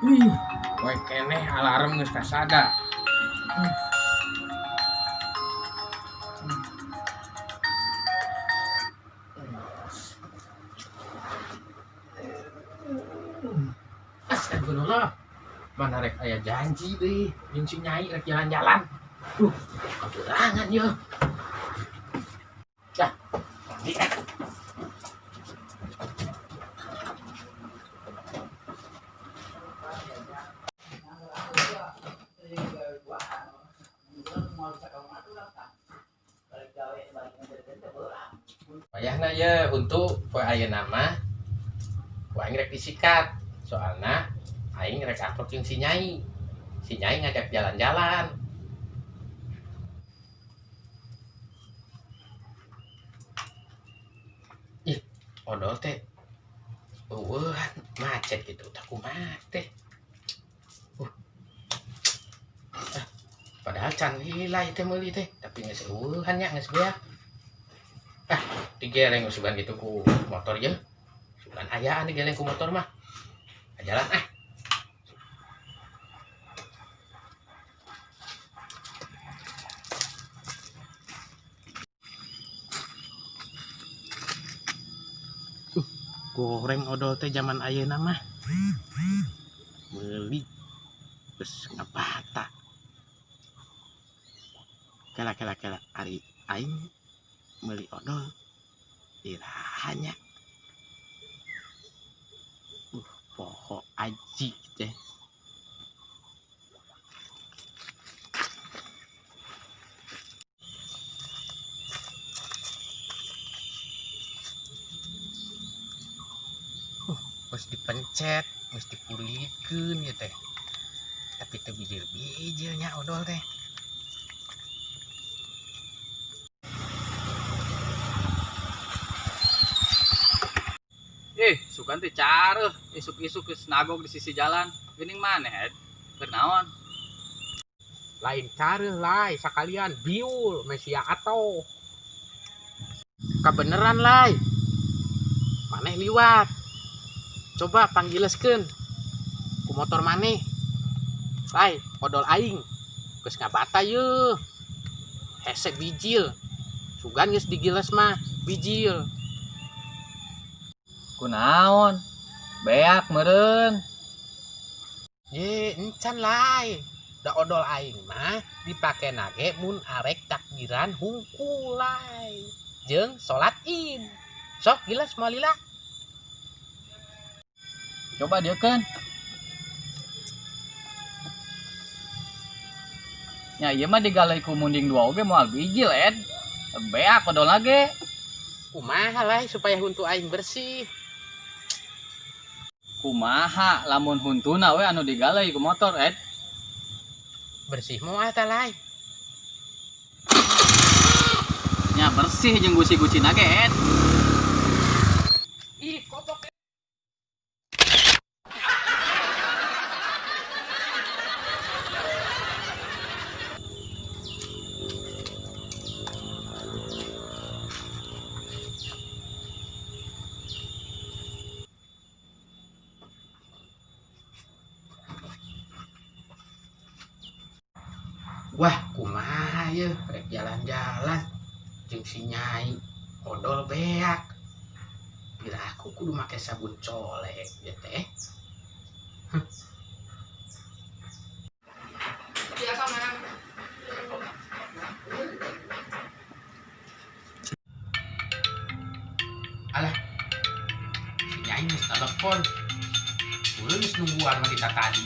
Ih, poe keneh alarm geus kasada. Astagfirullah. Mana rek aya janji deui jeung si Nyai rek jalan-jalan. Kaberangan yeuh. Dah, mandi ah. Wayahna ye untuk poe ayeuna mah ku aing rek disikat. Soalna aing rek akrab jeung si Nyai. Si Nyai ngajak jalan-jalan. Ih, odol teh eueuhan macet gitu tah kumaha teh. Ah, padahal can lila ieu teh meuli teh, tapi geus eueuhan nya, geus beak. Ah, digeleng sugan gitu ku motor ye. Sugan ayaan digeleng ku motor mah. Jalan ah. Goreng odol teh zaman ayeuna mah. Meuli geus ngabata. Kela kela kela, ari aing meuli odol iraha nya. Poho aji teh. Geus dipencet, geus dipulihkeun ieu teh. Tapi teu bijil-bijil nya odol teh. Ih, sugan teh careuh, isuk-isuk geus nagog di sisi jalan. Geuning maneh, Ed? Keur naon? Lain careuh lai, sakalian biul mesia atoh. Kabeneran lai. Maneh liwat. Coba panggileskeun ku motor maneh. Lai, odol aing geus ngabata yeuh. Hese bijil. Sugan geus digiles mah bijil. Kunaon? Beak meureun. Ye, encan lai. Da odol aing mah dipake nage mun arek takbiran hungkul lai. Jeung salat Id. Sok giles moal lila. Coba dieukeun. Nya ieu mah digaleuy ku munding dua oge moal bijil, Ed. Beak odol ge. Kumaha lai supaya huntu aing bersih? Kumaha lamun huntuna we anu digaleuy ku motor, Ed? Bersih moal tah lai. Nya bersih jeung gusi-gusina ge, Ed. Ih, goblok. Wah, kumaha yeuh rek jalan-jalan jeung si Nyai odol beak. Piraku kudu make sabun colek ya teh. ngarespon. Ulun geus nungguan mah kita tadi.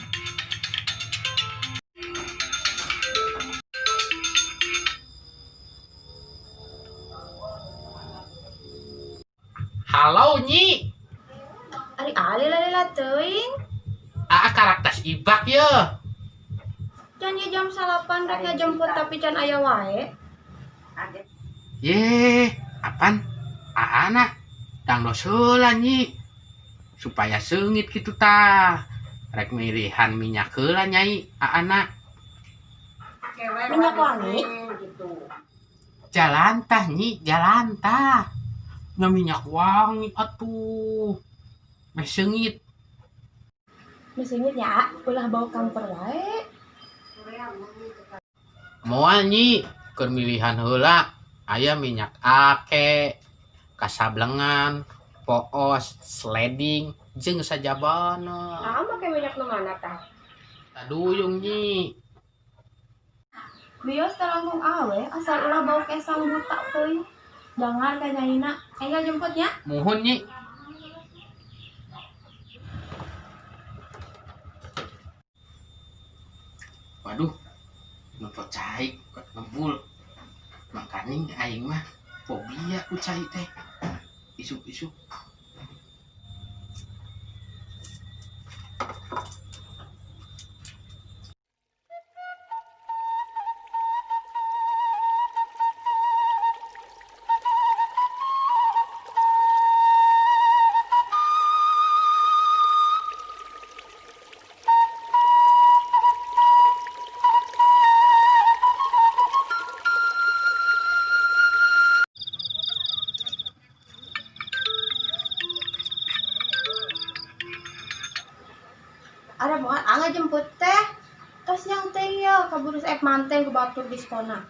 Halo Nyi. Ari ali lalila teuing. Aa karakter ibak ye. Can ye jam 9 rek ngajemput tapi can aya wae. Ye, apan? Aa na dangdos heula Nyi. Supaya seungit kitu tah. Rek milihan minyak heula Nyai aa na. Minyak wangi? Jalan tah Nyi, jalan tah. Nya minyak wangi atuh. Meh seungit. Meh seungit nya, ulah bau kamper wae. Moal Nyi, keur milihan heula aya minyak ake, kasablengan, poos, sliding, jeung sajabana. Ah, make minyak nu mana tah? Taduyung Nyi. Bios teh langkung awe asal ulah bau kesang buta teuing. Jangan ka nyaina, enggal jemput nya. Muhun Nyi. Waduh, nu cai ngebul. Makaning aing mah fobia ku cai teh. Isuk-isuk. Ada bukan angga jemput teh. Tos yang teh ya kaburu ek manten ke batur diskona.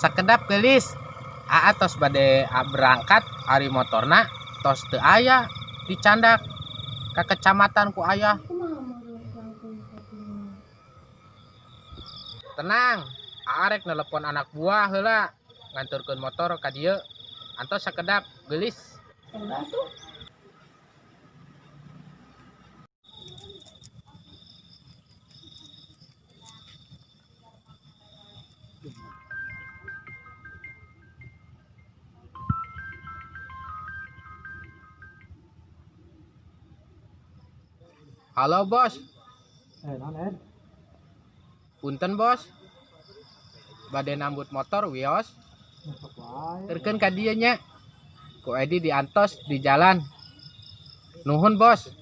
Sakedap geulis. Aa tos bade berangkat ari motorna tos teu aya dicandak ka kecamatan ku ayah. Tenang, aa rek nelepon anak buah heula nganturkeun motor ka dieu. Antos sakedap geulis. Enggak tuh. Halo bos. Naon Ed? Punten bos. Bade nambut motor wios. Terkeun ka dieu nya. Ku Edi diantos di jalan. Nuhun bos.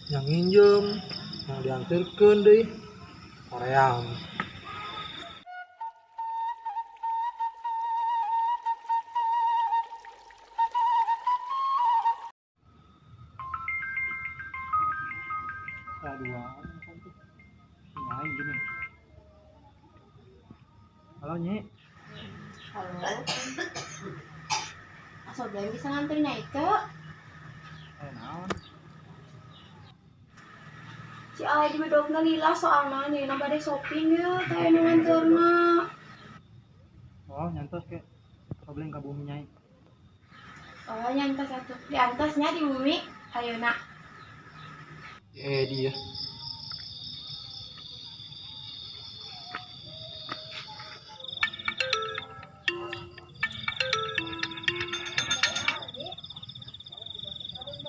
Yang nginjem, yang diantarkeun deui. Hoream. Nyai gini. Halo Nyi. Halo. Asal belum bisa nganterin Nyai ke? Naon? Si Ai di bedogna lila soalna nih nambah deh shopping ya, teh nu nganterna. Oh, nyantos ke. Problem ka bumi Nyai. Oh, nyantos atuh. Diantosnya di bumi. Ayeuna. Dia.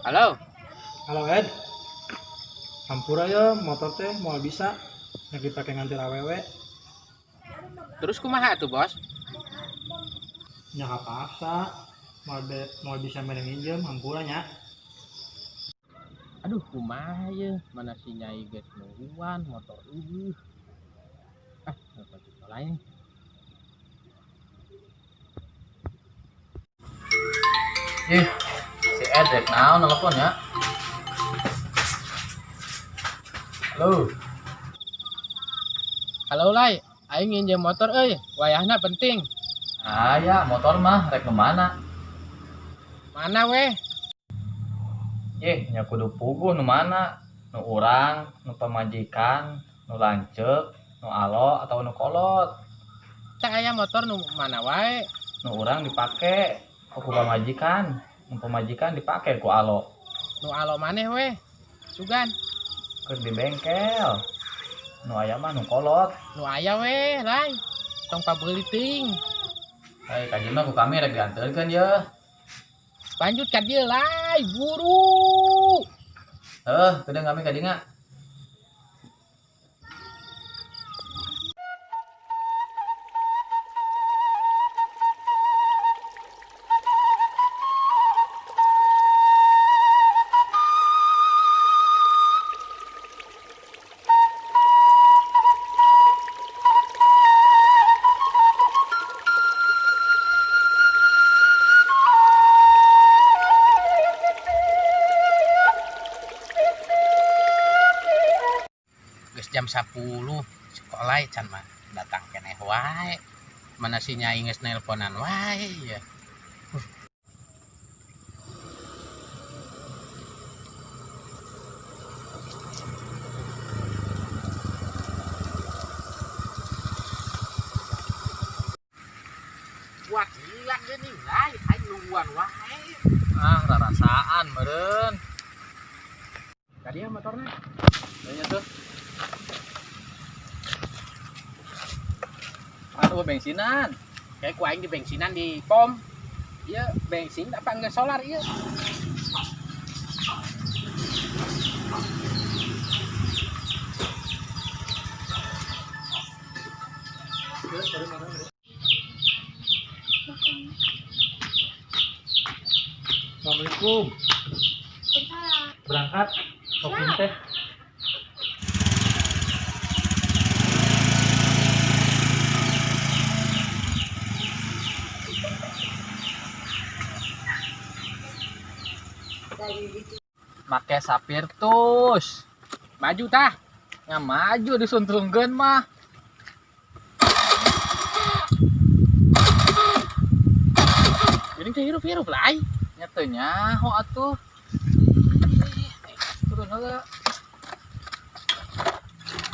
Halo. Halo Ed. Hampura ya motor teh moal bisa yang dipake nganter awewe. Terus kumaha atuh bos? Nya kapaksa. Moal bisa mere nginjem hampura nya. Aduh kumaha ye, mana si Nyai geus nungguan motor eueuh. Ah, motor kita lain. Ih, si Ed rek naon telepon ya? Halo. Halo Lai, aing nginjem motor euy, wayahna penting. Ah ya, motor mah rek nu mana? Mana weh? Ih, nya kudu puguh nu mana? Nu urang, nu pamajikan, nu lanceuk, nu alo atau nu kolot. Teh aya motor nu mana wae? Nu urang dipake. Oh, ku pamajikan. Nu pamajikan dipake ku alo. Nu alo maneh weh. Sugan. Keur di bengkel. Nu aya mah nu kolot. Nu aya weh, Lai. Tong pabeuli teuing. Ai ka dieu mah ku kami rek dianteurkeun yeuh. Lanjut ka dieu, Lai, buru. Heuh, kedeung kami ka dieu. Geus jam 10 sekolah can mah datang keneh wae. Mana si Nyai geus nelponan wae ya. Buat gila geuning lain aing nungguan wae. Ah, rarasaan meureun. Tadi ya motorna. Nya tuh. Aduh, bensinan. Kayak ku aing di bensinan di pom. Ieu bensin apa enggak solar ieu? Assalamualaikum. Bentar. Berangkat. Kopi teh. Make sapir tus. Maju tah. Nya maju disuntrungkeun mah. Geuning teh hirup-hirup lah ai. Nya teu nyaho atuh. Turun heula.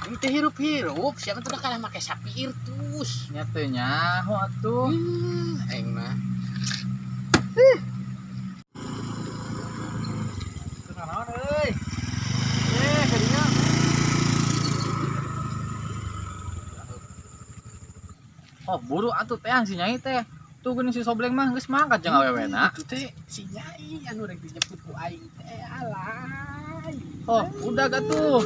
Ini teh hirup-hirup, siapa tuh kalah make sapir tus. Nya teu nyaho atuh. Aing mah. Kunaon euy? Eh, kadinya. Oh, buru atuh teh si Nyai teh. Tuh geuning si Sobleng mah geus mangkat jeung awewena. Itu teh si Nyai anu rek dijemput ku aing teh alay. Oh, udah gak tuh?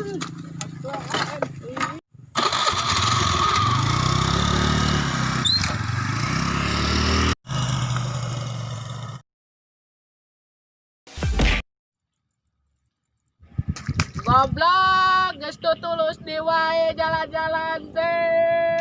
Goblok, geus tutulus di wae jalan-jalan teh.